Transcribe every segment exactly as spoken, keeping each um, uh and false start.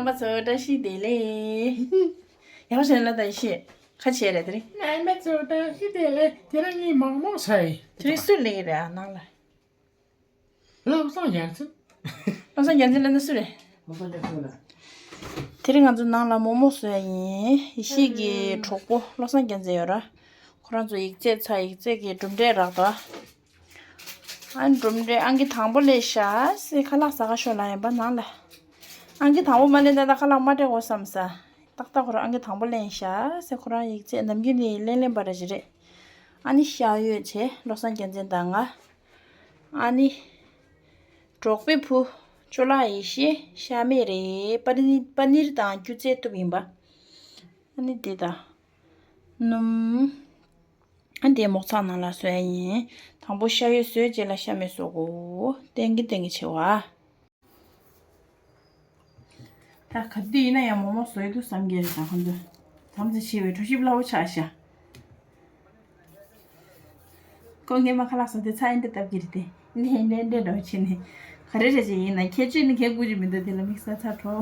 རྣམ་པ་ཚོ་བཀྲ་ཤིས་བདེ་ལེགས། ཡག་པོ་བྱས་ན་ལ་ད་ཤེས། ཁ་ཆེ་རེད་དེ་རིང་། རྣམ་པ་ཚོ་བཀྲ་ཤིས་བདེ་ལེགས། དེ་རིང་ངས་མོག་མོག་ཟ་ཡི། དེ་རིང་སུ་སླེབས་ཀྱི་རེད་ཨ་ནང་ལ། བློ་བཟང་རྒྱལ་མཚན། བློ་བཟང་རྒྱལ་མཚན་ལབ་ན་སུ་རེད། བློ་བཟང་རྒྱལ་མཚན་ལ། དེ་རིང་ང་ཚོ་ནང་ལ་མོག་མོག་བཟོ་ཡ་ཡིན། ཡེ་ཤེས་ཀྱི་གྲོགས་པོ་བློ་བཟང་རྒྱལ་མཚན་ཡོད་ར། ཁོ་རང་ཚོ་ཡིག་ཚད་ཚར། ཡིག་ཚད་ཀྱི་གྲུབ་འབྲས་རག་འདུག་ཨ་ནི་གྲུབ་འབྲས་ཨང་ཀི་དང་པོ་ལེན་ཤག་ཟེར། ཁ་ལག་ཟ་ག་ཤོག་ལབ་ཡིན་པ་ནང་ལ། ཨང་ཀི་དང་པོ་མ་ལེན་ན་ད་ཁ་ལག་མ་སྤྲད་དགོས་བསམ་ས། ཏག་ཏག་ཁོ་རང་ཨང་ཀི་དང་པོ་ལེན་ཤག་ཟེར། ཁོ་རང་ཡིག་ཚད་ནམ་རྒྱུན་ནས་ལེན་ལེན་པ་ར་ཞིག་རེད། ཨ་ནི་ཤ་ཡོད་བྱས་བློ་བཟང་རྒྱལ་མཚན་དང་ང་། ཨ་ནི། གྲོགས་པོའི་བུ། ཅོ་ལགས་ཡེ་ཤེས་ཤ་མེད་རེད། པ་ནི་པ་ནིར་དང་སྐྱུ་རྩལ་གཏུབ་ཡིན་པ། ཨ་ནི་འདི་དང་། སྣུམ། ཨ་འདི་མོག་ཚང་ནང་ལ་བཟོ་ཡ་ཡིན། དང་པོ་ཤ་ཡོད་བཟོས་རྗེས་ལ་ཤ་མེད་བཟོ་དགོས། ཏན་གི་ཏན་གི་བྱེད་བ། ད་ག་དུས་ཡིན་ན་ཡང་མོག་མོག་བཟོ་ཡི་འདུག་བསམ་གྱི་རེད། ད་ཁོང་ཚོ་དམ་ཚིག་ཆེ་བའི་གྲོ་ཞིབ་སླ་བོ་ཆགས་ཤག་ཁོ་ངས་མ་ཁ་ལག་ཟ་དེ་ཚ་ཡིན་འདྲ་བཏབ་ཀྱི་རེད་དེ། ནས་འདྲ་འདྲ་འདྲ་བྱས་ནས་ག་རེ་རེ་བྱས་ཡིན་ན་ཁྱད་ཆོས་ནི་ཁྱད་དགུ་ཅིག་མི་འདུག་དེ་ལ་དམིགས་བསལ་ཚ་དྲོ་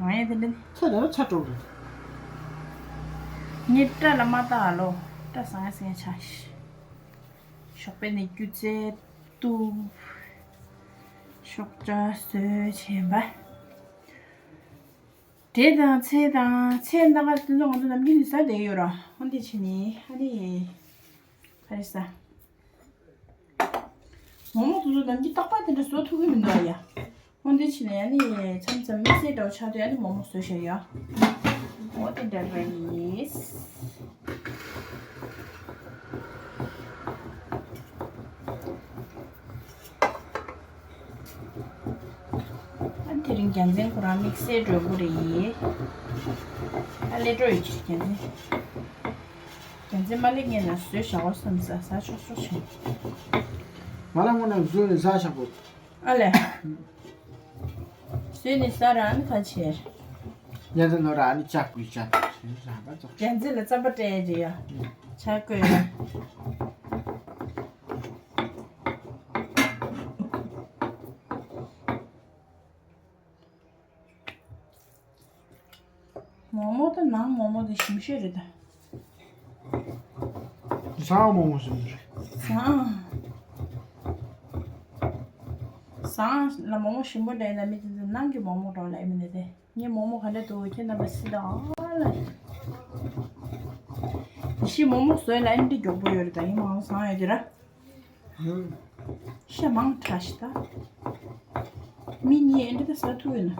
ཡང་ཡང་དེ་འདྲ་ནི། ཚ་དྲོ་ཚ་དྲོ་རེད། ངས་སྐྲ་ལ་མ་བཏགས་ལོ། སྐྲ་ཟང་ཟང་ཆགས་ཤག་ཞོགས་པ་ནས་སྐྱུ་རྩལ་གཏུབ། ཤོག་བྱ་བཟོས་བྱས་པ། འབྲས་དང་ཚལ་དང་། ཚལ་སྣ་ཁ་དེ་ཚོ་ང་ཚོ་ནམ་རྒྱུན་ནས་ཟ་བསྡད་ཡོད་ར། འོ་འདི་བྱས་ནས་ཨ་ནི། ག་རེ་ཟ། མོག་མོག་དེ་ཚོ་ནམ་རྒྱུན་རྟག་པར་དེ་འདྲ་བཟོ་ཐུབ་ཀྱི་མི་འདུག་ཨ་ཡ། འོ་འདི་བྱས་ནས་ཨ་ནི་མཚམས་མཚམས་དམིགས་བསལ་འདྲ་བོ་ཆགས་དུས་ཨ་ནི་མོག་མོག་བཟོས་བཞག་ཡ། འོ་དེ་འདྲ་རེད། ཨ་དེ་རིང་རྒྱལ་མཚན་ཁོ་རང་དམིགས་བསལ་འགྲོ་གི་རེད། ཨ་སླེབས་འགྲོ་ཡོད་ཀྱི་རྒྱལ་མཚན། རྒྱལ་མཚན་མ་སླེབས་སྔོན་ལ་བཟོས་བཞག་པ་བསམ་ས་ཟ་ཆོག་ཆོག་བྱུང་། ང་ལ་དངོས་གནས་བཟོས་ནས་ཟ་བཞག་པ། ཨ་ལས། བཟོས་ནས་ཟ་ར་ཨ་ནི་ཁ་ཆེར། རྒྱལ་མཚན་ནོར་ར་ཨ་ནི་ལྕགས་པོའི་ལྕགས་པོ་ཟ་བ་ཙོག་རྒྱལ་མཚན་ལ་རྩམ་པ་སྤྲད་ཡ་ཡ། ཆ་བགོས་ཡ། མོག་མོག་དང་ནང་མོག་མོག་དེ་ཞིམ་ཤོས་རེད་ད། ཟངས་མོག་མོག་ཞིམ་རེད། ཟངས། ཟངས་ལ་མོག་མོག་ཞིམ་པོ་འདྲ་ཡིན་ན་མི་དེ་ཚོ་ནང་གི་མོག་མོག་འདྲ་བ་ལ་ཡིན་མིན་ནས་དེ། ངའི་མོག་མོག་ག་འདྲ་འདུག་ཁྱེད་རྣམ་པ་སྲིད་དང་ཨ་ལ། ཡེ་ཤེས་མོག་མོག་བཟོས་ལ་ཨེ་འདྲ་མགྱོགས་པོ་ཡོད་རེད་ད། ཡིན་མང་ཟངས་ཡོད་དེ་ར། ཤ་མང་དྲགས་ཤི་ད། མི་གཉིས་ཨེ་འདྲ་ད་ཟ་ཐུབ་ཡོད་ན།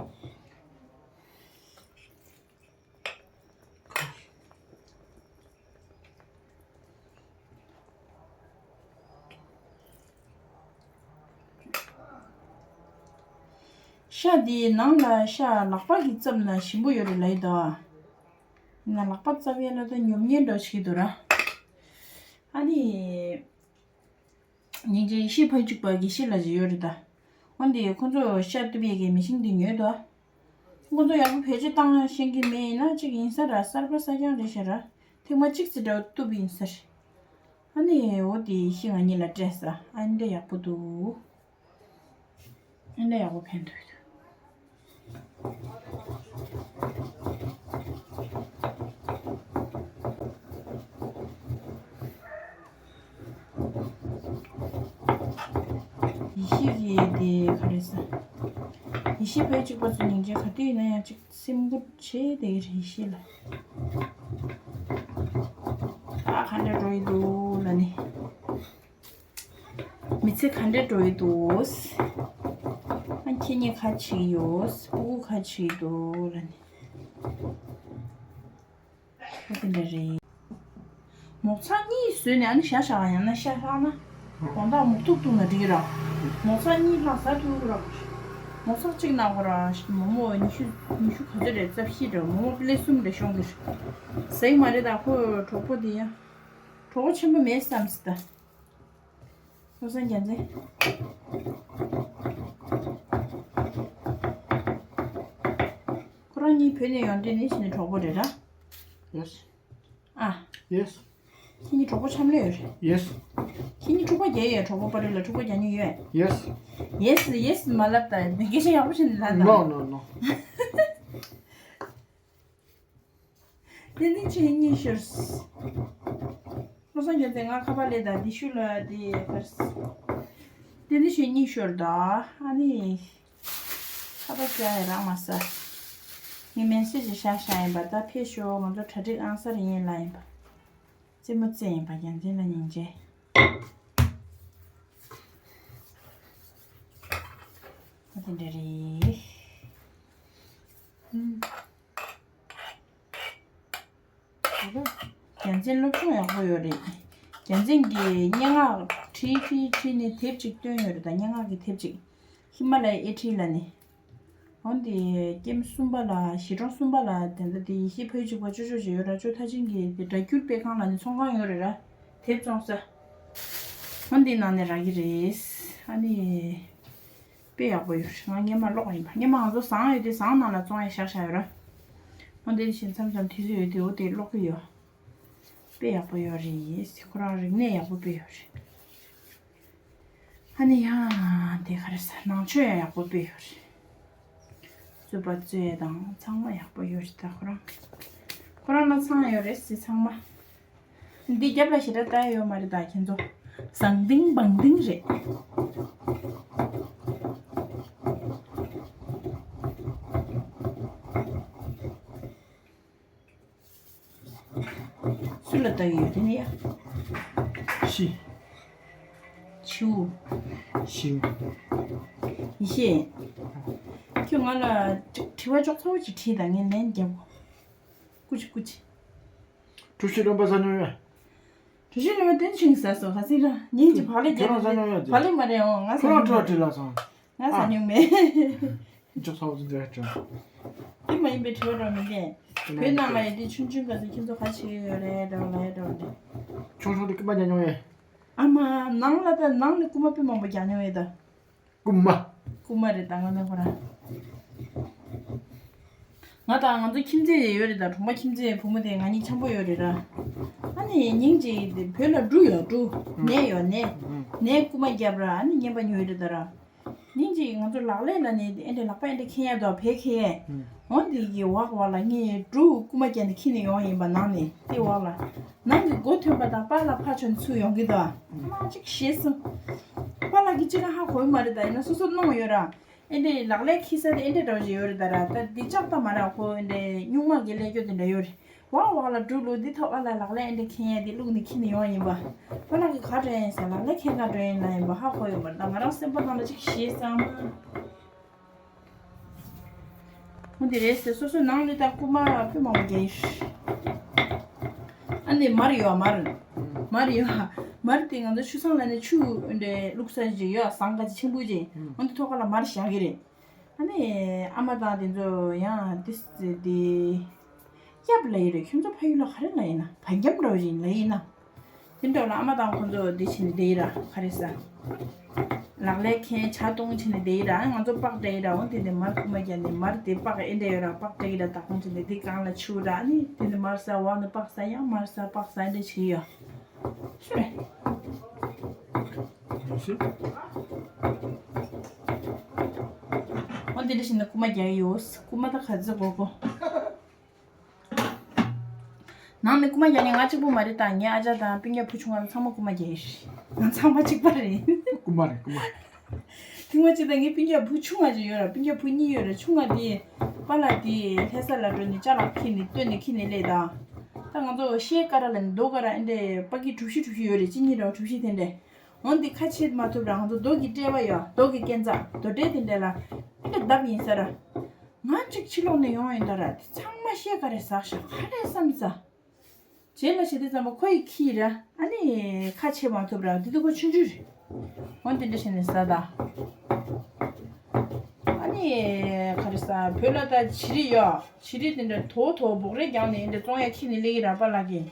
ཤ་འདིའི་ནང་ལ་ཤ་ལག་པ་གིས་བཙབ་ན་ཞིམ་པོ་ཡོད་རེད་ལབ་ཡི་ད། ཡིན་ན་ལག་པ་བཙབ་ཡས་ལ་ད་ཉོབ་ཉེས་འདྲ་བོ་ཞིག་འདུག་ར། ཨ་ནི། སྙིང་རྗེ་ཡེ་ཤེས་ཕ་གཅིག་པ་དགེ་བཤེས་ལགས་ཅིག་ཡོད་རེད་ད། འོན་ཏེ་ཁོ་ཚོ་ཤ་གཏུབ་ཡས་ཀྱི་མི་ཤིང་འདི་ཉོས་ད། ཁོ་ཚོ་ཡག་པོ་བེད་སྤྱོད་བཏང་ཤེས་ཀྱི་མེད་ཡིན་ན་གཅིག་ཡིན་ས་ར། གསར་པ་གསར་རྐྱང་རེད་ཤག་ར། ཐེངས་མ་གཅིག་ཙམ་འདྲ་བོ་གཏུབ་ཡིན་ས་རེད། ཨ་ནི་འོ་དེ་ཤིང་ང་གཉིས་ལ་སྤྲད་ས་ཨ་འདྲ་ཡག་པོ་འདུག་ཨ་འདྲ་ཡག་པོ་ཕན་ཐོགས་འདུག་ཡེ་ཤེས་ཀྱི་དེ་ག་རེ་ཟ། ཡེ་ཤེས་ཕ་གཅིག་པ་ཚོ་སྙིང་རྗེ། ག་དུས་ཡིན་ན་ཡང་གཅིག་སེམས་ཁུར་བྱེད་བསྡད་ཀྱི་རེད་ཡེ་ཤེས་ལ། ད་ག་འདྲ་འགྲོ་ཡི་འདུག་ལབ་ནས། མི་ཚེ་ག་འདྲ་འགྲོ་ཡི་འདུག་ཨ་ཁྱེད་གཉིས་ག་བྱེད་ཀྱི་ཡོད། སྤུ་གུ་ག་བྱེད་ཀྱི་འདུག་ལབ་ནས། ཨོ་དེ་འདྲ་རེད། མོག་ཚང་གཉིས་བཟོས་ནས་ཨ་ནི་བཞག་བཞག་ཡང་ན་ཤ་ལྷག་ན། དགོང་དག་མོག་ཐུག་བཏུང་ན་འགྲིག་གི་ར། མོག་ཚང་གཉིས་ལྷག་ཟ་ཐུབ་ར། མོག་ཚང་གཅིག་ནང་གོ་ར། མོག་མོག་ཉི་ཤུ་ཉི་ཤུ་ག་ཚོད་རེད། རྩ་བཞི་འདྲ། མོག་མོག་པི་ལེ་གསུམ་འདྲ་ཤོང་གི་རེད། ཟ་ཡི་མ་རེད་ད། ཁོ་གྲོགས་པོ་དེ་ཡང་གྲོགས་པོ་ཆེན་པོ་མེད་བསམ་སྲིད་ད། བློ་བཟང་རྒྱལ་མཚན། ཁོ་རང་གཉིས་བོད་ནས་ཡོང་དུས་ནས་བྱས་ནས་གྲོགས་པོ་རེད་ར། Yes. ཨ། Yes. ཁྱེད་གཉིས་གྲོགས་པོ་འཆམ་ལོས་ཡོད་རེད། Yes. ཁྱེད་གཉིས་འཁྲུག་པ་རྒྱག་ཡོད། གྲོགས་པོ་པ་རེད་ལ་འཁྲུག་པ་རྒྱག་མྱོང་ཡོད། Yes. Yes, yes མ་ལབ་ད། སྐད་ཆ་ཡག་པོ་བྱས་ནས་ལབ་ད། No, no, no. བསྟན་འཛིན་ཆོས་གཉིས་ཤོར། བློ་བཟང་རྒྱལ་མཚན། ང་ཁ་པར་ལས་དང་འདི་ཤུལ་ལ་འདི་ཕར། བསྟན་འཛིན་ཆོས་གཉིས་ཤོར་ད། ཨ་ནི། ཁ་པར་བྱས་ཡ་རག་མ་སོང་། ངས་མེ་སེ་ཇི་བཞག་བཞག་ཡིན་པ། ད་ཕེབས་ཤོག་ང་ཚོ་གྲ་སྒྲིག་ཨང་གསར་ཡིན་ལབ་ཡིན་པ། རྩེད་མོ་རྩེ་ཡིན་པ། རྒྱལ་མཚན་ལ་སྙིང་རྗེ། ཨ་དེ་འདྲ་རེད། ཨུམ། རྒྱལ་མཚན་སློབ་སྦྱོང་ཡག་པོ་ཡོད་རེད། རྒྱལ་མཚན་གྱིས་སྙན་ངག་བྲིས་བྲིས་བྲིས་ནས་དེབ་ཅིག་བཏོན་ཡོད་རེད་ད། སྙན་ངག་གི་དེབ་ཅིག་ཧི་མ་ལ་ཡའི་ཨེ་ཁྲི་ལ་ནི། འོན་ཏེ་ཀེམ་གསུམ་པ་ལ། གཞིས་གྲོང་གསུམ་པ་ལ་དེ་འདྲ་དེ་ཡེ་ཤེས་ཕ་ཡུལ་གཅིག་པ་ཅོ་ཅོ་ཅིག་ཡོད་ར། ཅོ་མཐར་ཕྱིན་གྱི་དེ་སྒྲ་སྒྱུར་སྤེལ་ཁང་ལ་ནི་ཚོང་ཁང་ཡོད་རེད་ར། དེབ་བཙོང་ས། འོན་ཏེ་ནང་ནས་རག་གི་རེད། ཨ་ནི། དཔེ་ཡག་པོ་ཡོད་རེད། ང་སྔན་མ་ཀློག་ཡིན་པ། སྔན་མ་ང་ཚོ་ཟངས་ཡོད་དུས་ཟངས་ནང་ལ་བཙོང་ཡ་བཞག་བཞག་ཡོད་ར། འོ་དེ་བཞིན་མཚམས་མཚམས་དུས་ཚོད་ཡོད་དུས་འོ་དེ་ཀློག་གི་ཡོད། དཔེ་ཡག་པོ་ཡོད་རེད། ཁོ་རང་རིག་གནས་ཡག་པོ་དཔེ་ཡོད་རེད། ཨ་ནི་ཡང་དེ་ག་རེ་ཟ། ནང་ཆོས་ཡང་ཡག་པོ་དཔེ་ཡོད་རེད། རྩོད་པ་རྩོད་ཡ་དང་ཚང་མ་ཡག་པོ་ཡོད་རེད་ད། ཁོ་རང་ཁོ་རང་ལ་ཚང་ཡོད་རེད་ཟེར་ཚང་མ། འདི་རྒྱབ་ལ་ཞེ་དྲག་ལྟ་ཡ་ཡོད་མ་རེད་ད་ཁྱེད་ཚོ། ཟང་ལྡིང་བང་ལྡིང་རེད། སུ་ལ་ལྟ་གི་ཡོད་དེ་ནི་ཡ། ཤི། ཆུ། ཤིང་། ཡེ་ཤེས། ཁྱོད་ང་ལ་དྲི་བ་ཅོག་ཚ་བོ་ཅིག་དྲིས་དང་། ངས་ལན་རྒྱབ་གོ། ཀུ་ཅི་ཀུ་ཅི། གྲུ་བཞི་རོལ་པ་ཟ་མྱོང་ཡོད། གྲུ་བཞི་རོལ་པ་དེ་ཆིང་ཟ་སོང་། ག་ཚིག་ར་ཉིན་གྱི་བག་ལེབ་ཁྱོད་རང་ཟ་མྱོང་ཡོད་དེ། བག་ལེབ་མ་རེད་འོང་། ང་ཟ་ཁྱོད་རང་མྱོང་མེད། དྲི་བ་དྲིས་ལ་སོང་། ང་ཟ་མྱོང་མེད། ཅོག་ཚ་བོ་ཅིག་འདྲ་ཅོ། དེ་མ་ཡིན་པའི་དྲི་བ་རང་མི་འདྲ། བོད་ནང་ལ་ཡོད་དུས་ཆུང་ཆུང་སྐབས་སུ་ཁྱེད་ཚོ་ག་བྱེད་ཀྱི་ཡོད་རེད་འདྲ་བ་ལ་ཡ་འདྲ་བ་རེད། ཆུང་ཆུང་དུས་རྐུན་མ་རྒྱག་མྱོང་ཡོད། ཨ་མ། ནང་ལ་ད་ནང་ནས་རྐུན་མ་དཔེ་མང་པོ་རྒྱག་མྱོང་ཡོད་ད། རྐུན་མ། རྐུན་མ་རེད་ད་ང་ཚོ་ཁོ་རང་། ང་དང་ང་ཚོ་ཁྱིམ་མཚེས་ཡོད་རེད་ད། གྲོང་པ་ཁྱིམ་མཚེས་བུ་མོ་དེ་ང་གཉིས་འཆམ་པོ་ཡོད་རེད་ར། ཨ་ནི་ཉིན་གཅིག་དེ་བོད་ལ་འབྲུ་ཡོད། འབྲུ། ནས་ཡོད་ནས། ནས་རྐུན་མ་བརྒྱབ་ར། ཨ་ནི་རྔན་པ་ཉོས་རེད་ད་ར། ཉིན་གཅིག་ང་ཚོ་ལག་ལེན་ལ་ནི་ཨེ་འདྲ་ལག་པ་ཨེ་འདྲ་འཁྱེར་ཡ་དོ། བལ་འཁྱེར་ཡས། འོ་འདི་གི་འོག་འོག་ལ་ངས་འབྲུ་རྐུན་མ་བརྒྱབ་ནས་འཁྱེར་ནས་ཡོང་བ་ཡིན་པ། ནང་ནས་དེ་འོག་ལ། ནང་གི་སྒོ་ཐོན་པ་དང་པཱ་ལགས་ཕར་ཕྱོགས་ནས་ཚུར་ཡོང་གི་འདུག་ཨ་མ་ཅིག་ཞེད་སོང་། པཱ་ལགས་ཀྱིས་ཅི་གང་ཧ་གོ་ཡི་མ་རེད་ད། ཡིན་ན་སོ་སོ་གནོང་ཡོད་ར། ཨེ་འདྲ་ལག་ལེན་འཁྱེར་ས་དེ་ཨེ་འདྲ་འདྲ་བོ་ཞིག་ཡོད་རེད་ད་ར། ད་འདི་ལྕགས་རྟ་མ་ར། ཁོ་ཨེ་འདྲ་སྨྱུག་མ་གི་ལས་སྐྱོ་དེ་འདྲ་ཡོད་རེད། འོག་འོག་ལ་འབྲུ་བླུགས། འདི་ཐོག་ཁ་ལ་ལག་ལེན་ཨེ་འདྲ་འཁྱེར་ཡས་དེ་བླུགས་ནས་འཁྱེར་ནས་ཡོང་བ་ཡིན་པ། པཱ་ལགས་ཀྱིས་ག་འདྲ་ཡིན་ཟེར། ལག་ལེན་འཁྱེར་ག་འགྲོ་ཡིན་ལབ་ཡིན་པ་ཧ་གོ་ཡོད་མ་རེད་ད། ང་རང་སེམས་པ་ནང་ལ་ཅིག་ཞེད་སོང་ཨ་མ། འོ་འདི་རེད་ཟེར། སོ་སོའི་ནང་ལ་ད་རྐུན་མ་དཔེ་མང་པོ་རྒྱག་ཡོད། ཨ་ནི་མར་ཡོད། མར། མར་ཡོད། མར་དེ་ང་ཚོ་ཆུ་བཟང་ལ་ནི་ཆུ་འདྲ་བླུགས་ས་ཅིག་ཡོད། ཟངས་ཀ་ཅིག་ཆེན་པོ་ཅིག་འོ་འདི་ཐོག་ཁ་ལ་མར་བཞག་གི་རེད། ཨ་ནི་ཨ་མ་དང་དེ་ཚོ་ཡང་དེ་དེ་གཡབ་ལབ་ཡི་རེད། ཁྱོད་ཚོ་ཕ་ཡུལ་ལ་ག་རེ་ལབ་ཡིན་ན། བ་འཁྱམ་འདྲ་བོ་ཅིག་ལབ་ཡིན་ན། དེ་འདྲ་ལ་ཨ་མ་དང་ཁོང་ཚོ་འདི་བྱས་ནས་བསྡད་ཡི་ར། ག་རེ་ཟ། ལག་ལེན་མཁན་ཇ་བཏུང་བྱས་ནས་བསྡད་ཡི་ར། ང་ཚོ་པགས་སྤྲད་ཡི་ར། འོ་དེ་ནས་མར་རྐུན་མ་བརྒྱབ་ནས་མར་དེ་པགས་ཨེ་འདྲ་ཡོད་ར། པགས་སྤྲད་ཡི་ར། ད་ཁོང་ཚོ་ནས་དེ་སྒང་ལ་ཆུ་ར། ཨ་ནི་དེ་ནས་མར་ཟ། འོག་ནས་པགས་ཟ། ཡང་མར་ཟ། པགས་ཟ། ཨེ་འདྲ་བྱས་ཡོད། སུ་རེད། འོ་དེ་འདྲ་བྱས་ནས་རྐུན་མ་རྒྱག་གི་ཡོད། རྐུན་མ་ད་ག་ཚོད་དགོས་གོ། ནང་ནས་རྐུན་མ་རྒྱག་མཁན་ང་གཅིག་པུ་མ་རེད་ད། ངའི་ཨ་ཅག་དང་སྤུན་ཀྱག་བུ་ཆུང་བ་ཚང་མ་རྐུན་མ་རྒྱག་གི་རེད། ང་ཚང་མ་གཅིག་པ་རེད། རྐུན་མ་རེད། རྐུན་མ། ཐེངས་མ་གཅིག་ད་ངའི་སྤུན་ཀྱག་བུ་ཆུང་བ་ཅིག་ཡོད་ར། སྤུན་ཀྱག་བུ་གཉིས་ཡོད་ར། ཆུང་བ་དེ་པཱ་ལགས་དེ་ལྷ་ས་ལ་འགྲོ་ནས་ཅ་ལག་ཁྱེར་ནས་བཏོན་ནས་ཁྱེར་ནས་སླེབས་ད། ད་ང་ཚོ་ཤེལ་ཀ་ར་ལ་ནི་རྡོ་ཀ་ར་ཨེ་འདྲས་པ་ཀི་གྲུ་བཞི་གྲུ་བཞི་ཡོད་རེད། གཅིག་གཉིས་ར་གྲུ་བཞི་དེ་འདྲས། འོ་འདི་ཁ་ཕྱེ་མ་ཐུབ་ར། ང་ཚོ་རྡོ་གི་སྤྲེལ་བ་ཡོད། རྡོ་གི་སྐས་འཛེག་རྡོ་སྤྲེལ་དེ་འདྲས་ལ་ཨེ་འདྲས་བརྡབས་ཡིན་ས་ར། ང་གཅིག་ཕྱི་ལོགས་ནས་ཡོང་ཡིན་ད་ར། དེ་ཚང་མ་ཤེལ་ཀ་རས་ཟག་ཤག་ག་རེ་བསམ་ས། རྗེས་ལ་བྱེད་དུས་ཙམ་པ་ཁོ་ཡི་ཁྱི་ར། ཨ་ནི་ཁ་ཕྱེ་མ་ཐུབ་ར། དེ་དུས་ཁོ་ཆུང་ཆུང་རེད། འོ་དེ་འདྲ་བྱས་ནས་ཟ་ད། ཨ་ནི་ག་རེ་ཟ། བོད་ལ་ད་བྱི་རིལ་ཡོད། བྱི་རིལ་དེ་འདྲ་དོ་དོ་སྦོག་རས་རྒྱག་ནས་འདྲ་བཙོང་ཡ་ཁྱེར་ནས་སླེབས་ཀྱི་ར་པཱ་ལགས་ཀྱིས།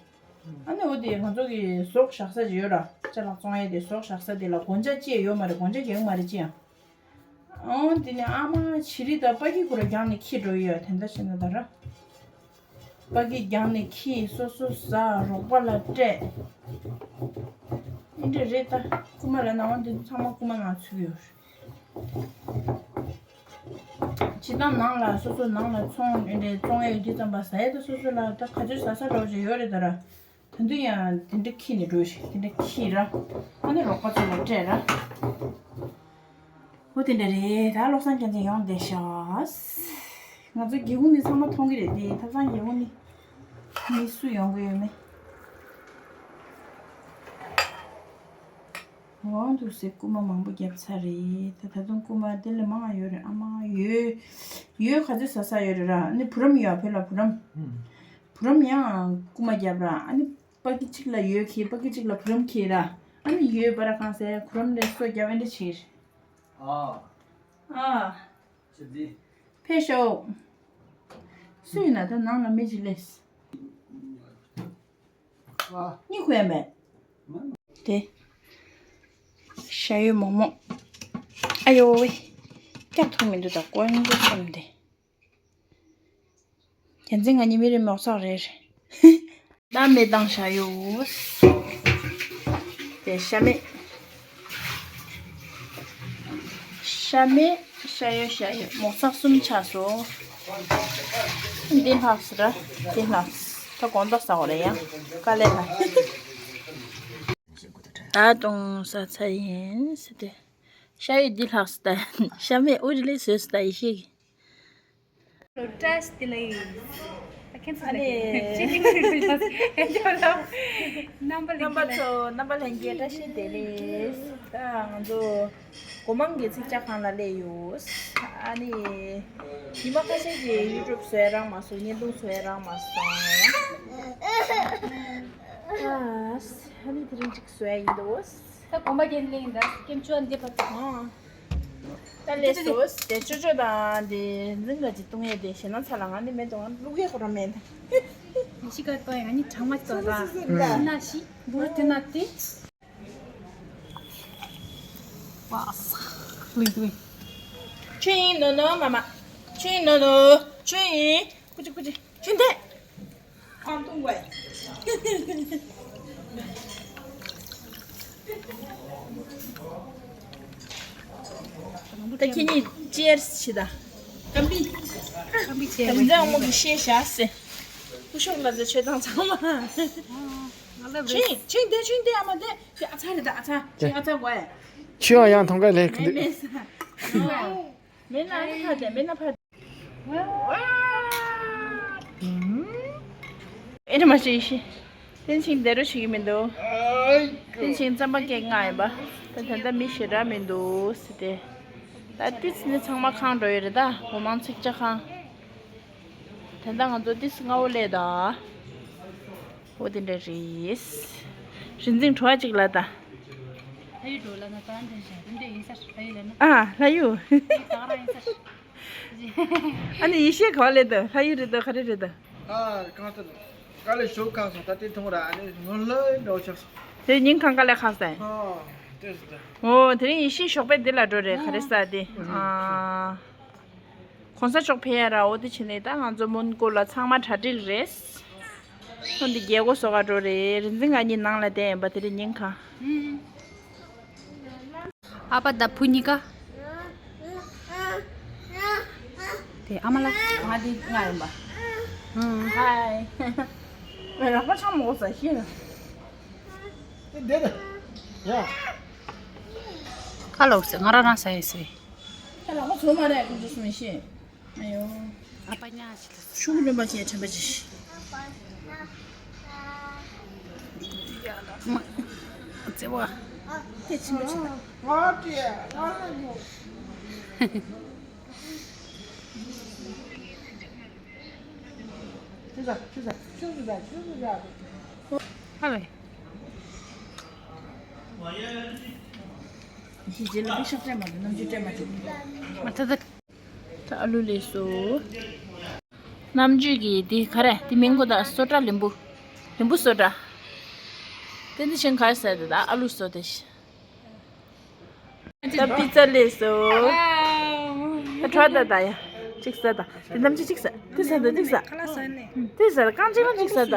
ཨ་ནི་འོ་དེ་ང་ཚོ་གི་ཟོག་བཞག་ས་ཅིག་ཡོད་ར། ཅ་ལག་བཙོང་ཡ་དེ་ཟོག་བཞག་ས་དེ་ལ་སྒོ་ལྕགས་ཅིག་ཡོད་མ་རེད། སྒོ་ལྕགས་རྒྱག་གི་མ་རེད་ཅི་ཡང་། ཨོ་དེ་ནས་ཨ་མ་བྱི་རིལ་དང་པ་ཀི་ཁོ་ར་རྒྱག་ནས་ཁྱེར་འགྲོ་ཡི་ཡོད། དེ་འདྲ་བྱས་ན་ད་ར། པ་ཀི་རྒྱག་ནས་ཁྱེར། སོ་སོ་ཟ། རོགས་པ་ལ་སྤྲད། ཨེ་འདྲ་རེད་ད། རྐུན་མ་ལ་ནང་བ་འདི་ཚང་མ་རྐུན་མ་ནང་ཚུད་ཡོད། བྱེད་སྟངས་ནང་ལ་སོ་སོ་ནང་ལ་ཚོང་འདི་འདྲའི་བཙོང་ཡས་ཡོད་དུས་ཙམ་པ་ཟ་ཡས་དང་སོ་སོ་ལ་ད་ག་ཚོད་ཟ་ས་འདྲ་བོ་ཅིག་ཡོད་རེད་ད་ར། ད་དུང་ཡང་དེ་འདྲ་ཁྱེར་ནས་འགྲོ་ཞིག་དེ་འདྲ་ཁྱེར་ར། ཨ་ནི་རོགས་པ་ཚོ་ལ་སྤྲད་ར། འོ་དེ་འདྲ་རེད། ད་བློ་བཟང་རྒྱལ་མཚན་ཡོང་བསྡད་ཤག་ང་ཚོ་སྒེའུ་ཁུང་ནི་ཚང་མ་མཐོང་གི་རེད་དེ། ཐབ་ཚང་སྒེའུ་ཁུང་ནི་མི་སུ་ཡོང་གི་ཡོད་མེད། འོ་འདུག་སེ་རྐུ་མ་མང་པོ་བརྒྱབ་ཚར་རེད། ད་ད་དུང་རྐུ་མ་དེ་ལས་མང་ང་ཡོད་རེད། ཨ་མ་ཡོས་ཡོས་ག་ཚོད་ཟ་ས་ཡོད་རེད་ར། ཨ་ནི་བུ་རམ་ཡོད་བོད་ལ་བུ་རམ། བུ་རམ་ཡང་རྐུ་མ་བརྒྱབ་ར། ཨ་ནི་པ་ཀི་གཅིག་ལ་ཡོས་ཁྱེར། པ་ཀི་གཅིག་ལ་བུ་རམ་ཁྱེར་ར། ཨ་ནི་ཡོས་པ་ར་གང་ཟེར་བུ་རམ་ལས་སོ་བརྒྱབ་ཨེ་འདྲ་བྱེད། ཨ། ཨ། ཕེབས་ཤོག་སུ་ཡིན་ན་ད་ནང་ལ་མི་གཅིག་སླེབས། ཨ། གཉིད་ཁུག་ཡ་མེད། དེ། ཤ་ཡོད་མོག་མོག་ཨ་ཡོ་ཝེ། སྐྱབས་ཐུབ་མི་འདུག་ད་ཀོན་ཀོ་སོམ་དེ། རྒྱལ་མཚན་ང་གཉིས་མི་རེ་མོག་ཚག་རེ་རེ། ད་མེ་བཏང་བྱ་ཡོད། དེ་ཤ་མེད། ཤ་མེད། ཤ་ཡོད་ཤ་ཡོད། མོག་ཚག་གསུམ་ཆགས་སོང་། འདི་ལྷག་སོང་ར། འདི་ལྷག་སོང་། ད་དགོང་དག་ཟ་དགོས་རེད་ཡ། དཀའ་ལས་ལ། ད་དུང་ཟ་ཚར་ཡིན་ཟེར་ཏེ། ཤ་ཡོད་འདི་ལྷག་སོང་། ད་ཤ་མེད་ཨུ་རི་ལི་བཟོས་སོང་ད་ཡེ་ཤེས་ཀྱིས། བཀྲ་ཤིས་བདེ་ལེགས། ཨ་ནི། རྣམ་པ་ལྷན་རྒྱས་ཚོ་རྣམ་པ་ལྷན་རྒྱས་བཀྲ་ཤིས་བདེ་ལེགས། ད་ང་ཚོ་སྒོ་མང་གི་ཚིག་ཇ་ཁང་ལ་སླེབས་ཡོད། ཨ་ནི། ཉི་མ་ཁ་ཤས་ཀྱིས་ཡུ་ཊུབ་བཟོ་ཡ་རག་མ་སོང་། བརྙན་ཐུང་བཟོ་ཡ་རག་མ་སོང་། ཨ་ནི་དེ་རིང་གཅིག་བཟོ་ཡ་ཡིན་འདུག་ད་གོམ་པ་རྒྱན་གླིང་འདྲ་ཀེམ་ཅོ་འདི་བ་ཚོ། ད་ལས་སོ་དེ་ཅོ་ཅོ་དང་དེ་འཛིན་ག་ཅིག་བཏུང་ཡས་དེ་ཞེ་ན་ཚ་ལ་ང་ནི་མེད་དུང་བླུག་ཡས་ཁོ་རང་མེད། ཡེ་ཤེས་ཀ་ཏོ་ཡང་ནི་གྲང་མ་ཏོ་ར། ཤི་ན་ཤི་འབུར་དེ་ན་དེ། ཝ་ས་ལིང་ཏུ། ཆུ་ཡིན་ནོ་ནོ་མ་མ། ཆུ་ཡིན་ནོ་ནོ། ཆུ་ཡིན། ཀུ་ཅི་ཀུ་ཅི། ཆུ་འདེད། ཁང་ཏུང་བས། ད་ཁྱེད་གཉིས་ཅེར་སི་བྱེད་ད། ཀམ་པི། ཀམ་པི་ཅེར་སི། ད་མི་ཚེ་དབང་མོ་གི་ཤེས་བྱ་ཟེར། སྐུ་ཞབས་ལ་ཟེར་ཆོས་དང་ཚང་མ། ཆུ་ཡིན་ཆུ་ཡིན་འདེད། ཆུ་ཡིན་འདེད། ཨ་མ་འདེད། ཨ་ཚ་རེད་ད། ཨ་ཚ། ཆུ་ཡིན་ཨ་ཚ་དགོས། ཆུ་ཡང་ཡང་ཐོང་ག་ལས་ཁུ་འདུག་མེད་ས། མེད་ན་ཨ་ནི་ཕར་དེ་མེད་ན་ཕར། ཨེ་འདྲ་མ་བྱེད་ཤི། ཏན་ཆིང་འདི་རུ་བྱེད་ཀྱི་མི་འདུག་ཏན་ཆིང་རྩམ་པ་སྐད་ངག་ཡིན་པ། ད་ད་ལྟ་མི་ཞེ་དྲག་མི་འདུག་ཟེར་ཏེ། ད་ཏིས་ནི་ཚང་མ་ཁང་འགྲོ་ཡོད་རེད་ད། སྒོ་མང་ཚིག་ཇ་ཁང་། ད་ལྟ་ང་ཚོ་ཏིས་སྔ་བོ་སླེབས་ད། འོ་དེ་འདྲ་རེད། རིན་འཛིན་བྲོ་བ་གཅིག་ལ་ད། ལྷ་ཡུལ་འགྲོ་ལ་ན་ད་འདྲ་ཞིག་འདི་འདྲ་ཡིན་ས་ལྷ་ཡུལ་ལ་ན། ཨ་ལྷ་ཡུལ། ད་ག་རང་ཡིན་ས། ཨ་ནི་ཡེ་ཤེས་ག་པར་སླེབས་ད། ལྷ་ཡུལ་རེད་ད་ག་རེ་རེད་ད། ཨ་གང་ལྟར་དཀའ་ལས་ཞོག་ཁག་སོང་། ད་དེ་མཐོང་ར་ཨ་ནི་ངོ་ལོས་འགྲོ་ཆགས་སོང་། དེ་ཉིན་གང་དཀའ་ལས་ཁག་སོང་། ཨ་དེ་རེད་ད། འོ་དེ་རིང་ཡེ་ཤེས་ཞོགས་པའི་འདི་ལ་འགྲོ་རེད། ག་རེ་ཟ་དེ། ཨ། གོང་ས་མཆོག་ཕེབས་ཡ་ར། འོ་དེ་བྱས་ནས་ད་ང་ཚོ་མོན་གྷོ་ལ་ཚང་མ་གྲ་སྒྲིག་རེད། ཨོ་འདི་རྒྱལ་སྒོ་བཟོ་ག་འགྲོ་རེད། རིན་འཛིན་ང་གཉིས་ནང་ལ་བསྡད་ཡིན་པ། དེ་རིང་ཉིན་གང་། ཨ་ཕ་དང་བུ་གཉིས་ཀ། དེ་ཨ་མ་ལ། ང་འདི་ང་ཡིན་པ། ཧའི། ང་རང་པ་ཆང་མོ་ཟ་ཤེས་ན། དེ་འདི་ཡ། ཁ་ལོག་ཟེར། ང་རང་རང་ཟ་ཡིན་ཟེར། ད་ལག་པ་བཟོ་མ་རེད། ཀུན་སྤྱོད་སུ་མི་ཤེས། ཨ་ཡོ། ཨ་ཕ་ཉག་ཅིག་ལ། ཤུགས་རིམ་པ་བྱས་དྲན་པ་ཅིག་ཡ་ལགས་མ། བརྩེ་བ། སྐད་ཆེན་པོ་བྱེད་ད། ཆུ་ཟ་ཆུ་ཟ་ཆུ་ཟ་ཆུ་ཟ། ཨ་ལེ། ཞི་རྒྱས་ལ་པེ་ཤག་སྤྲད་མ་འདུག་རྣམ་འགྱུར་སྤྲད་མ་བྱུང་། མ་ཐ་ཐ། ད་ཨ་ལུ་སླེབས་སོང་། རྣམ་འགྱུར་གྱི་འདི་ག་རེ། འདི་མིང་གོ་ད། སོ་ཊ་ལིམ་བུ། ལིམ་བུ་སོ་ཊ། དེ་འདི་ཤིང་ག་རེ་ཟེར་དེ། ད་ཨ་ལུ་སོ་དེ་ཤི། ད་པི་ཙ་སླེབས་སོང་། ད་ཁྲོ་ད་ད་ཡ། གཅིག་ཟ་ད། དེ་རྣམ་འགྱུར་གཅིག་ཟ། དེ་ཟ་ད་གཅིག་ཟ། དེ་ཟ་ད། རྐང་གཅིག་རང་གཅིག་ཟ་ད།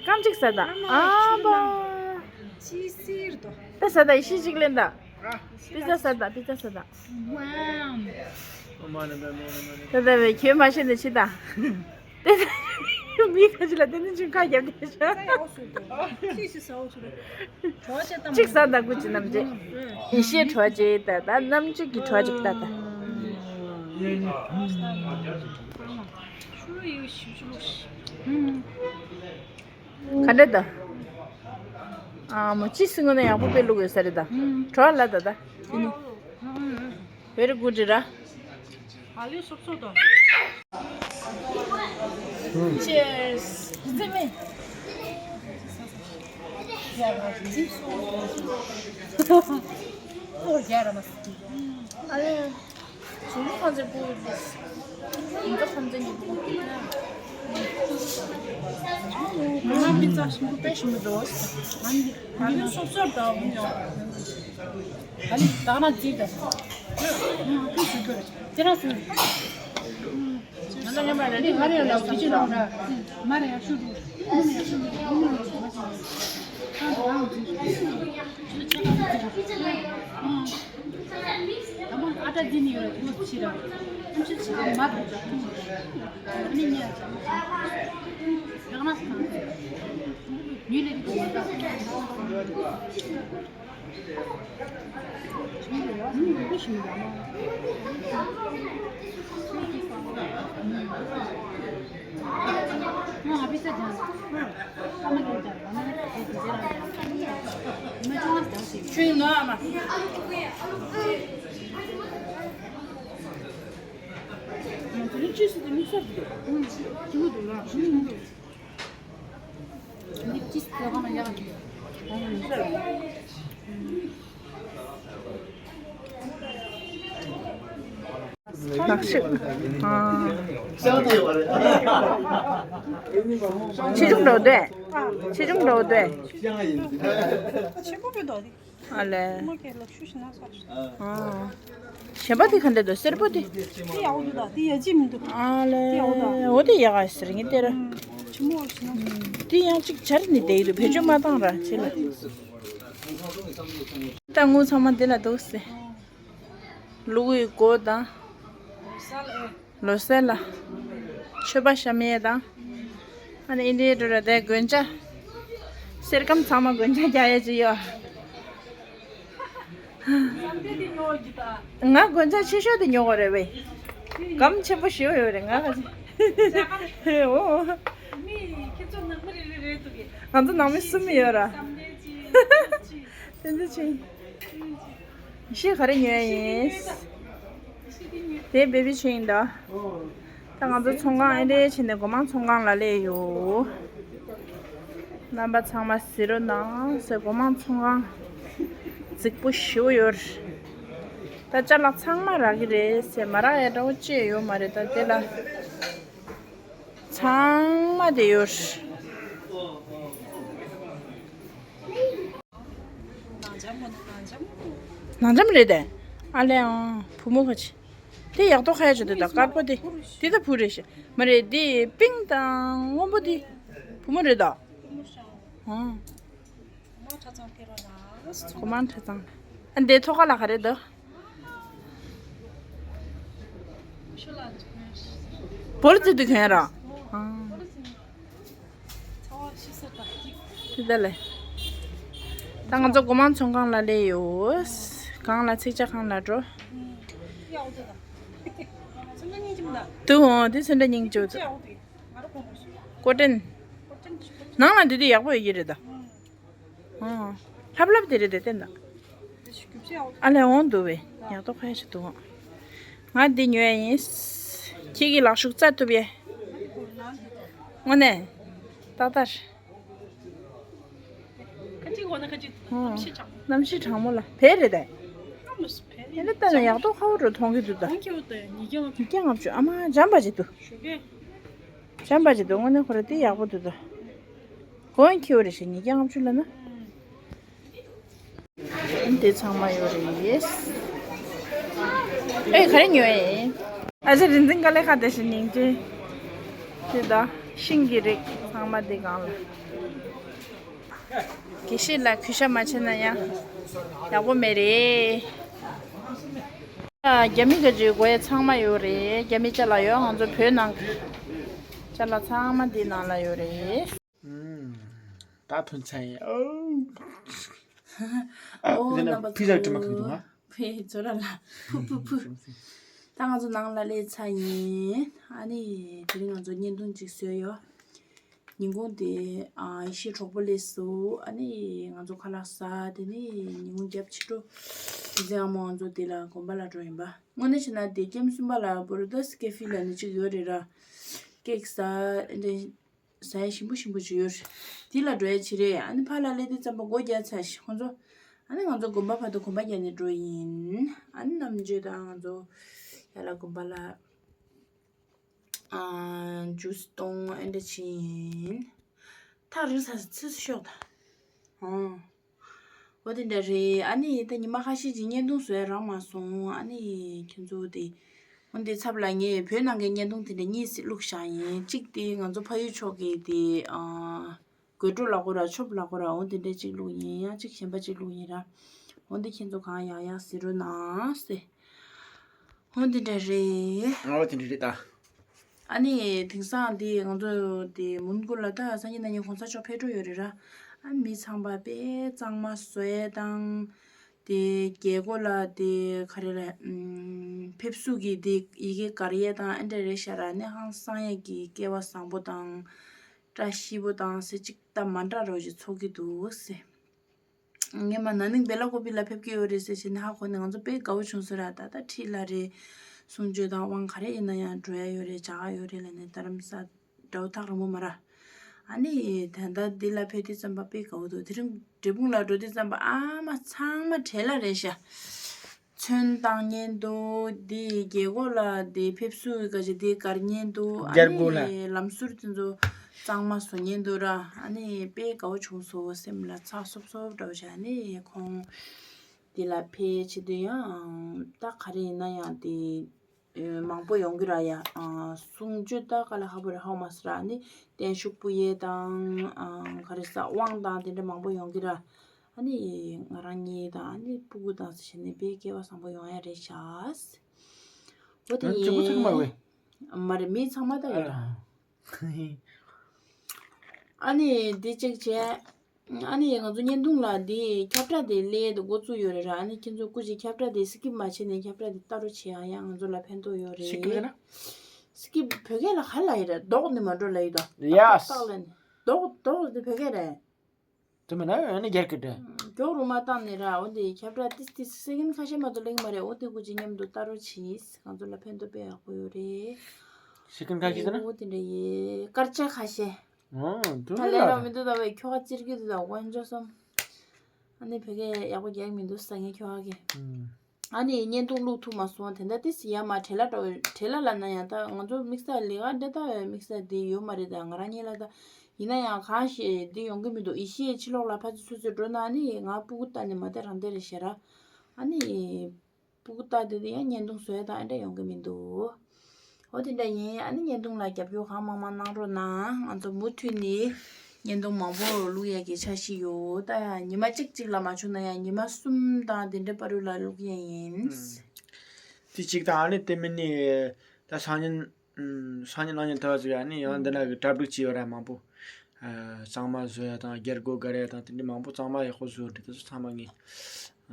རྐང་གཅིག་ཟ་ད། ཨ་བ། ཅི་ཟེར་དོ། ད་ཟ་ད། ཡེ་ཤེས་གཅིག་ལེན་ད། པི་ཛ་ཟ་ད། པི་ཛ་ཟ་ད། ད་ལྟ་བས་ཁྱོད་མ་ཤེས་ནས་ཕྱི་ད། དེ་མི་ཁ་ཅིག་ལ་དེ་ནི་ཅིག་ཁ་རྒྱབ་བསྡད་ཤག་ཅིག་ཟ་ད་ཀུ་ཅི་རྣམས་ཅིག་ཡེ་ཤེས་གྲོགས་ཅིག་ད་ད་རྣམ་དཔྱོད་ཀྱི་གྲོགས་ཅིག་ད་ད། ག་འདྲ་ད། ཨ་མོ་ཅི་སི་ངོ་ན་ཡག་པོ་དཔེ་བླུག་ཡོད་ས་རེད་ད། གྲོགས་ལ་ད་ད། དེ་ནི། བེ་རི་གུ་ཌི་ར། Cheers. ནག་ཤི། ཨ། ཆེ་ཆུང་འདྲ་བོ་འདུག་ཆེ་ཆུང་འདྲ་བོ་འདུག་ཆེན་པོ་དཔེ་འདུག་དེ། ཨ་ལས། མ་སྐད་ལ་ཤུ་ཞིག་ན་ས། ཨ། གཞན་པ་དེ་ག་འདྲ་འདུག་སེར་པོ་དེ། དེ་ཡག་པོ་འདུག་ད་དེ་ཡ་ཅི་མི་འདུག་ཨ་ལས། དེ་ཡག་པོ་འདུག་འོ་དེ་ཡག་ག་ཟེར་ངས་དེ་ར། ཆེན་མོ་ཞིག་ན། དེ་ཡང་ཅིག་འབྱར་ནས་བསྡད་ཡོད་དུ་བེད་སྤྱོད་མ་བཏང་ར་ཆེ་ལ། ད་དངུལ་ཚང་མ་འདི་ལ་འདུག་སེ། ལུ་གུའི་སྒོ་དང་། ལོ་གསར་ལ། མཆོད་པ་བཤམས་ཡས་དང་། ཨ་ནི་ཨིན་དྲའི་འགྲོ་ར་དེ་དགོན་ཆ། གསེར་སྐམ་ཚང་མ་དགོན་ཆ་རྒྱག་ཡས་ཅིག་ཡོད། ང་དགོན་ཆ་ཆེ་ཤོས་དེ་ཉོ་དགོས་རེད་བས། སྐམ་ཆེན་པོ་ཞེ་པོ་ཡོད་རེད་ང་ག་ཚོད། འོ། ང་ཚོ་ནང་མི་གསུམ་ཡོད་ར། བསྟན་འཛིན་ཆེ། ཤི་ག་རེ་ཉོས་ཡིན། དེ་བེ་བི་ཆུ་ཡིན་ད། ད་ང་ཚོ་ཚོང་ཁང་ཨེ་འདྲས་བྱས་ནས་སྒོ་མང་ཚོང་ཁང་ལ་སླེབས་ཡོད། རྣམ་པ་ཚང་མ་གཟིགས་རོགས་གནང་ཟེར། སྒོ་མང་ཚོང་ཁང་རྫིག་པོ་ཞེ་པོ་ཡོད་རེད། ད་ཅ་ལག་ཚང་མ་རག་གི་རེད་ཟེར། མ་རག་ཡ་འདྲ་བོ་ཅི་ཡོད་མ་རེད། ད་དེ་ལ་ཚང་མ་དེ་ཡོད་རེད། ནང་འཇམ་རེད་དེ། ཨ་ལས་ཨང་བུ་མོ་ཁ་ཆེ། དེ་ཡག་ཏོ་ཁ་ཡ་ཆེ་དེ་ད་དཀར་པོ་དེ། དེ་ད་བུ་རེད་ཤག་མ་རེད་དེ་པིང་དང་སྔོན་པོ་དེ། བུ་མོ་རེད་ད། ཨང་། གོ་མང་ཁྲ་ཚང་། ཨ་འདི་ཐོག་ཁ་ལ་ག་རེ་འདུག་བོར་ཙི་དུ་གན་ར། ཨང་། ཅི་ད་ལེ། ད་ང་ཚོ་སྒོ་མང་ཚོང་ཁང་ལ་སླེབས་ཡོད། གང་ལ་ཚིག་ཆ་གང་ལ་འགྲོ། དུ་འོང་དེ་ཚོན་ཁྲ་སྙིང་རྗེ་པོ་འདུག་ཀོ་ཏན། ནང་ལ་འདི་དུས་ཡག་པོ་ཡོད་ཀྱི་རེད་ད། ཨོ། ལྷབ་ལྷབ་དེ་རེད་དེ་བསྟན་ད། ཨ་ལས་འོང་འདུག་བས་ཡག་ཏོ་ཁ་ཡ་ཞིག་འདུག་ང་འདི་ཉོ་ཡ་ཡིན། ཁྱེད་ཀྱི་ལག་ཤུགས་རྩ་ཐུབ་ཡས། དངོས་གནས། ཏག་ཏག་ཁ་ཅིག་འོ་ན་ཁ་ཅིག་ཨོ། གནམ་གཤིས་གྲང་མོ། གནམ་གཤིས་གྲང་མོ་ལ་བས་རེད་དེ། ཨ་མ་སུ་བས་རེད། ཨེ་ལ་ལྟ་ན་ཡག་ཏོ་ཁ་བོ་རུ་མཐོང་གི་འདུག་ད། གོང་ཁེ་བོ་དེ་ཉིས་བརྒྱ་ལྔ་བཅུ། ཉིས་བརྒྱ་ལྔ་བཅུ་ཨ་མ་འཇམ་པ་ཅིག་འདུག་ཞོགས་ཀས། འཇམ་པ་ཅིག་འདུག་དངོས་གནས་ཁོ་ར་དེ་ཡག་པོ་འདུག་ད། གོང་ཁེ་བོ་རེད་ཤག་ཉིས་བརྒྱ་ལྔ་བཅུ་ལ་ན། དེ་ཚང་མ་ཡོད་རེད། ཨེ་ག་རེ་ཉོས་ཡིན། ཨ་ཅེ་རིན་འཛིན་དཀའ་ལས་ཁ་དེ་བཞིན་སྙིང་རྗེ། དེ་ད་ཤིང་གི་རིགས་ཚང་མ་དེ་གང་ལ། དགེ་བཤེས་ལགས་གུས་ཞབས་མ་བྱས་ན་ཡང་ཡག་པོ་མེད་རེད། ཨ། རྒྱ་མི་ག་ཅིག་དགོས་ཡ་ཚང་མ་ཡོད་རེད། རྒྱ་མི་ཅ་ལག་ཡོད། ང་ཚོ་བོད་ནང་གི་ཅ་ལག་ཚང་མ་འདི་ནང་ལ་ཡོད་རེད། ཨུམ། ད་ཐོན་ཚར་ཡིན། ཨོ། ཨོ། འདི་ན་རྣམ་པ་ཕི་ཛ་ཚོ། དྲི་མ་གང་འདུག་ཨ། ཕི་ཛ་ར་ལ། ཕུ་ཕུ་ཕུ། ད་ང་ཚོ་ནང་ལ་སླེབས་ཚར་ཡིན། ཨ་ནི་དེ་རིང་ང་ཚོ་བརྙན་ཐུང་ཅིག་བཟོས་ཡོད། ཉིན་གུང་དེ། ཨ། ཡེ་ཤེས་གྲོགས་པོ་སླེབས་སོང་། ཨ་ནི་ང་ཚོ་ཁ་ལག་ཟ། དེ་ནི་ཉིན་གུང་རྒྱབ་ཕྱི་དྲོ། དེ་ཚེ་ཨ་མ་ང་ཚོ་དེ་ལ་དགོན་པ་ལ་འགྲོ་ཡིན་པ། དངོས་གནས་བྱས་ན་དེ་ཀེམ་གསུམ་པ་ལ་བོར་ཏོ་སི་ཀེ་ཧྥེ་ལ་ནི་གཅིག་ཡོད་རེད་ར། ཀེག་ཟ། འདི་ཟ་ཡ་ཞིམ་པོ་ཞིམ་པོ་ཅིག་ཡོད་རེད། དེ་ལ་འགྲོ་ཡ་ཅིག་རེད། ཨ་ནི་ཕར་ལ་སླེབས་དུས་ཙམ་པ་སྒོ་རྒྱག་ཚར་ཤག་ཁོང་ཚོ། ཨ་ནི་ང་ཚོ་དགོན་པ་བར་དུ་གོམ་པ་རྒྱག་ནས་འགྲོ་ཡིན། ཨ་ནི་ནམ་རྒྱུན་དང་ང་ཚོ་ཡར་ལ་དགོན་པ་ལ། ཨ། ཇུས་བཏུང་ཨེ་འདྲ་ཅིག་ཡིན། ཐག་རིང་ས་ཚིགས་སུ་ཤོག་ད། ཨོ། འོ་དེ་འདྲ་རེད། ཨ་ནི་ད་ཉི་མ་ཁ་ཤས་ཅིག་བརྙན་ཐུང་བཟོ་ཡ་རག་མ་སོང་། ཨ་ནི་ཁྱེད་ཚོ་དེ། འོ་འདི་ཚབ་ལ་ངས་བོད་ནང་གི་བརྙན་ཐུང་དེ་འདྲ་གཉིས་ཤིག་བླུགས་བཞག་ཡིན། གཅིག་དེ་ང་ཚོ་ཕ་ཡུལ་ཕྱོགས་ཀྱི་དེ། ཨ། དགོད་བྲོ་ལབ་དགོས་ར་ཆོབ་ལབ་དགོས་ར། འོ་དེ་འདྲ་གཅིག་བླུགས་ཡིན། ཡང་གཅིག་གཞན་པ་གཅིག་བླུགས་ཡིན་ར། འོ་འདི་ཁྱེད་ཚོ་གང་ཡག་ཡག་གཟིགས་རོགས་གནང་ཟེར། འོ་དེ་འདྲ་རེད། ཨོ་དེ་འདྲ་རེད་ད། ཨ་ནི་དེང་སང་དེ་ང་ཚོ་དེ་མོན་གྷོ་ལ་ད་སང་ཉིན་གནངས་ཉིན་གོང་ས་མཆོག་ཕེབས་འགྲོ་ཡོད་རེད་ར། ཨ་མི་ཚང་པ་དཔེ་གཙང་མ་བཟོ་ཡས་དང་། དེ་རྒྱལ་སྒོ་ལ་དེ་ག་རེ་ལ། ཨམ། ཕེབས་བསུ་གི་དེ་ཡི་གེ་གར་ཡས་དང་ཨ་འདྲ་རེད་ཤག་ར། ནི་ཧང་སང་ཡས་ཀྱི་སྐལ་བ་བཟང་པོ་དང་། བཀྲ་ཤིས་པོ་དང་ཟེར་གཅིག་ད་མ་འདྲ་རོ་ཞིག་ཚོགས་ཀྱི་འདུག་ཟེར། ངས་མ་ན་ནིང་སྦེ་ལ་ཀོ་པི་ལ་ཕེབས་ཀྱི་ཡོད་རེད་ཟེར་བྱས་ནས་ཧ་གོ་ནས་ང་ཚོ་དཔེ་དགའ་བོ་བྱུང་སོང་ར། ད་ལྟ་ཁྲིད་ལ་རེད། གསུང་ཆོས་དང་དབང་ག་རེ་ཡིན་ན་ཡང་འགྲོ་ཡ་ཡོད་རེད། བྱ་ག་ཡོད་རེད་ལབ་ནས་རྡ་རམ་ས་འདྲ་བོ་ཐག་རིང་པོ་མ་ར། ཨ་ནི་ད་ལྟ་འདི་ལ་ཕེབས་དུས་ཙམ་པ་དཔེ་དགའ་བོ་འདུག་དེ་རིང་འབྲས་སྤུངས་ལ་འགྲོ་དུས་ཙམ་པ་ཨ་མ་ཚང་མ་བྲེལ་ལ་རེད་ཤག་ཚོན་བཏང་ཉན་འདུག་དེ་རྒྱལ་སྒོ་ལ་དེ་ཕེབས་བསུ་ག་ཅིག་དེ་གར་ཉན་འདུག་ཨ་རྒྱལ་སྒོ་ལ། ནི་ལམ་ཟུར་དེ་ཚོ་གཙང་མ་བཟོ་ཉན་འདུག་ར། ཨ་ནི་དཔེ་དགའ་བོ་བྱུང་སོང་། སེམས་ལ་ཚགས་སོབ་སོབ་འདྲ་བོ་བྱས། ཨ་ནི་ཁོང་དེ་ལ་ཕེབས་བྱེད་དུས་ཡང་ད་ག་རེ་ཡིན་ན་ཡང་དེ་མང་པོ་ཡོང་གི་ར། ཡ། གསུང་ཆོས་ད་ག་ལ་ཧ་པོ་རེད་ཧ་མ་སི་ར། ཨ་ནི་བརྟན་བཞུགས་ཕུལ་ཡས་དང་། ག་རེ་ཟ་དབང་དང་དེ་འདྲ་མང་པོ་ཡོང་གི་ར། ཨ་ནི་ང་རང་གཉིས་དང་ཨ་ནི་སྤུ་གུ་དང་ཟེར་བྱས་ནས་དཔེ་སྐལ་བ་བཟང་པོ་ཡོང་ཡ་རེད་ཤག་འོ་དེ་ཨ་ནི་གཅིག་པུ་ཚང་མ་ཡིན། རེད་བས། མ་རེད། མི་ཚང་མ་ད་ཡོད་ར། ཨ་ནི་འདི་གཅིག་བྱས། ཨ་ནི་ང་ཚོ་བརྙན་ཐུང་ལ་འདི་ཁྱབ་བསྒྲགས་དེ་སླེབས་དུ་འགོ་བཙུགས་ཡོད་རེད་ར། ཨ་ནི་ཁྱེད་ཚོ་སྐུ་མཁྱེན་ཁྱབ་བསྒྲགས་དེ་སི་ཀིབ་མ་བྱས་ནས་ཁྱབ་བསྒྲགས་དེ་ལྟ་རོགས་བྱེད་ཨ། ཡང་ང་ཚོ་ལ་ཕན་ཐོགས་ཡོད་རེད། སི་ཀིབ་ཟེར་ན། སི་ཀིབ་བོད་སྐད་ལ་ག་ལབ་ཡོད་རེད། ལྡོག་ནི་མ་འགྲོ་ལབ་ཡོད་དོ། ཡ། ཏག་ཏག་ལབ་ནི། ལྡོག་ལྡོག་དེ་བོད་སྐད་རེད། དེ་མིན་ན་ཨ་ནི་རྒྱ་སྐད་རེད། མགྱོགས་རུ་མ་བཏང་ནས་ར། འོ་དེ་ཁྱབ་བསྒྲགས་ཏིས་ཏིས་སེ་ཀེན་ཁ་ཤས་མ་གཏོགས་སླེབས་ཀྱི་མ་རེད། འོ་དེ་སྐུ་མཁྱེན་མཉམ་དུ་ལྟ་རོགས་གྱིས། ང་ཚོ་ལ་ཕན་ཐོགས་དཔེ་ཡག་པོ་ཡོད་རེད། སེ་ཀེན་ཁ་ཤས་ཟེར་ན། འོ་དེ་འདྲ་ཡིན། སྐར་ཆ་ཁ་ཤས། ཨོ། དེ་ད་ལས་ར་མི་འདུག་ད་བས་ཁྱོ་ག་ཅིར་གི་འདུག་ད་དཀོན་མཆོག་གསུམ། ཨ་ནི་བོད་སྐད་ཡག་པོ་རྒྱག་མི་འདུག་ས་ངའི་ཁྱོ་ག་གིས། ཨ་ནི་བརྙན་ཐུང་བླུག་ཐུབ་མ་སོང་། དེ་འདྲ་ཏིས་ཡ་མ་བྲེལ་ལ་འགྲོ། བྲེལ་ལ་ལ་ན་ཡང་ད་ང་ཚོ་དམིགས་བསལ་ལས་ཀ་འདྲ་ད་དམིགས་བསལ་དེ་ཡོད་མ་རེད། ད་ང་རང་ཉིད་ལ་ད་ཡིན་ན་ཡང་གང་ཞིག་འདི་ཡོང་གི་མི་འདུག་ཡེ་ཤེས་ཕྱི་ལོགས་ལ་ཕར་ཚུར་ཚུར་ཚུར་འགྲོ་ན་ནི་ང་སྤུ་གུ་ལྟ་ནི་མ་བདེ་རང་བདེ་རེད་ཤག་ར། ཨ་ནི་སྤུ་གུ་ལྟ་དེ་དེ་ཡང་བརྙན་ཐུང་བཟོ་ཡ་དང་ཨེ་འདྲ་ཡོང་གི་མི་འདུག་འོ་དེ་འདྲ་ཡིན། ཨ་ནི་བརྙན་ཐུང་ལ་རྒྱབ་སྐྱོར་གང་མང་མང་གནང་རོགས་གནང་། ང་ཚོ་མུ་མཐུད་ནས་བརྙན་ཐུང་མང་པོ་བླུག་ཡ་གི་འཆར་གཞི་ཡོད། ད་ཉི་མ་གཅིག་གཅིག་ལ་མ་བྱུང་ན་ཡང་ཉི་མ་གསུམ་དང་དེ་འདྲ་བར་དུ་ལ་བླུག་ཡ་ཡིན། དེ་གཅིག་དང་ཨ་ནི་དེ་མིན་ནི་ད་སང་ཉིན། ཨུམ། སང་ཉིན་གནངས་ཉིན་ཐོག་ཙམ་ཡང་ནི་ཡང་འདི་ན་གི་གྲ་སྒྲིག་བྱས་ཡོད་ར་མང་པོ། ཨ། གཙང་མ་བཟོ་ཡ་དང་རྒྱལ་སྒོ་སྒར་ཡ་དང་དེ་འདྲ་མང་པོ་གཙང་མ་ཡག་པོ་བཟོས་འདུག་དེ་ཚོ་ཚང་མ་ངས།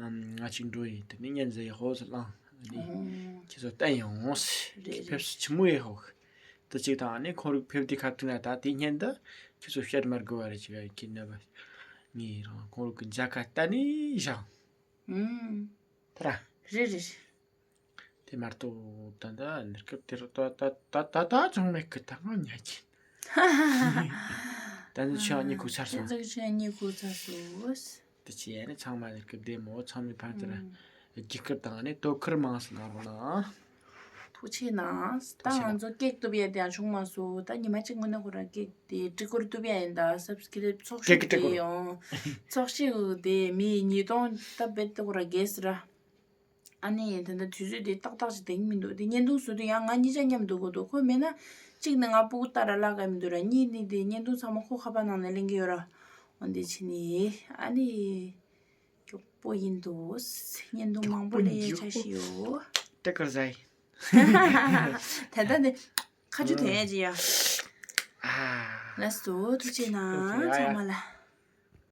ཨམ། ང་གཅིག་འགྲོ་ཡིན། དེ་ནས་བརྙན་ཟེར་ཡག་པོ་ཚོ་བླངས་ནི་ཁྱེད་ཚོ་བསྟན་ཡོང་། རེད་རེད། ཕེབས་བསུ་ཆི་མོ་ཡག་པོ། དེ་གཅིག་དང་ཨ་ནི་ཁོང་རུ་ཕེབས་དུས་ཁ་ཐུག་ན་ད་དེ་བརྙན་འདི་ཁྱེད་ཚོ་བཤད་མར་དགོས་པ་རེད། ཅིག་ཁྱེད་ནས་ངས་རང་ཁོང་རུ་གི་མཇལ་ཁ་བལྟ་ནི་བཞག་ཨུམ། དེ་ར། རེད་རེད་རེད། དེ་མ་གཏོགས་ད་ལྟ་གནས་སྐབས་དེར་ད་ད་ད་ད་ད་ཅང་མེད་གི། ད་ང་ཉལ་གྱིན། ད་ནི་ཆོས་གཉིད་ཁུག་ཚར་སོང་། ཁྱེད་ཚོ་ཆོས་གཉིད་ཁུག་ཚར་སོང་། དེ་ཆེ་ཡ་ནི་ཚང་མ་གནས་སྐབས་བདེ་མོ། ཚང་མའི་ཕན་ཚུན་རྒྱུ་སྐར་དང་ནི་དོ་ཁུར་མང་སོང་ན་རོགས་གནང་། ཐུགས་ཆེ་གནང་། ད་ང་ཚོ་ཀེག་གཏུབ་ཡ་དེ་ཡང་བྱུང་མ་སོང་། ད་ཉི་མ་གཅིག་སྔོན་ན་ཁོ་རང་ཀེག་དེ་སྤྲི་གོར་གཏུབ་ཡ་ཡིན། ད་སབ་སི་ཀི་རེབ་ཚོགས་ཞུགས་དེ་ཡོང་། ཚོགས་ཞུགས་དེ་མི་ཉིས་སྟོང་ད་བེད་དེ་ཁོ་རང་རྒྱས་སི་ར། ཨ་ནི་ད་ལྟ་དུས་ཚོད་དེ་ཏག་ཏག་ཅིག་ལྡན་གྱི་མི་འདུག་དེ་བརྙན་ཐུང་བཟོ་དུས་ཡང་ང་གཉིས་ཆ་མཉམ་དུ་དགོས་འདུག་ཁོ་མེད་ན་གཅིག་ནི་ང་སྤུ་གུ་ལྟ་ར་བརླག་ག་མི་འདུག་ར། གཉིས་ནི་དེ་བརྙན་ཐུང་ཚང་མ་ཁོ་ཁ་པར་ནང་ནས་ལེན་གྱི་ཡོད་ར། འོ་འདི་ཕྱི་ནི་ཨ་ནི་མགྱོགས་པོ་ཡིན་འདུག་བརྙན་ཐུང་མང་པོ་སླེབས་ཡ་འཆར་གཞི་ཡོད། ཏེ་ཀར་ཟའི། ད་ལྟ་ནི་ཁ་ཆུ་དོན་ཡ་ཅི་ཡ། ལགས་སོ་ཐུགས་རྗེ་གནང་ཚང་མ་ལ།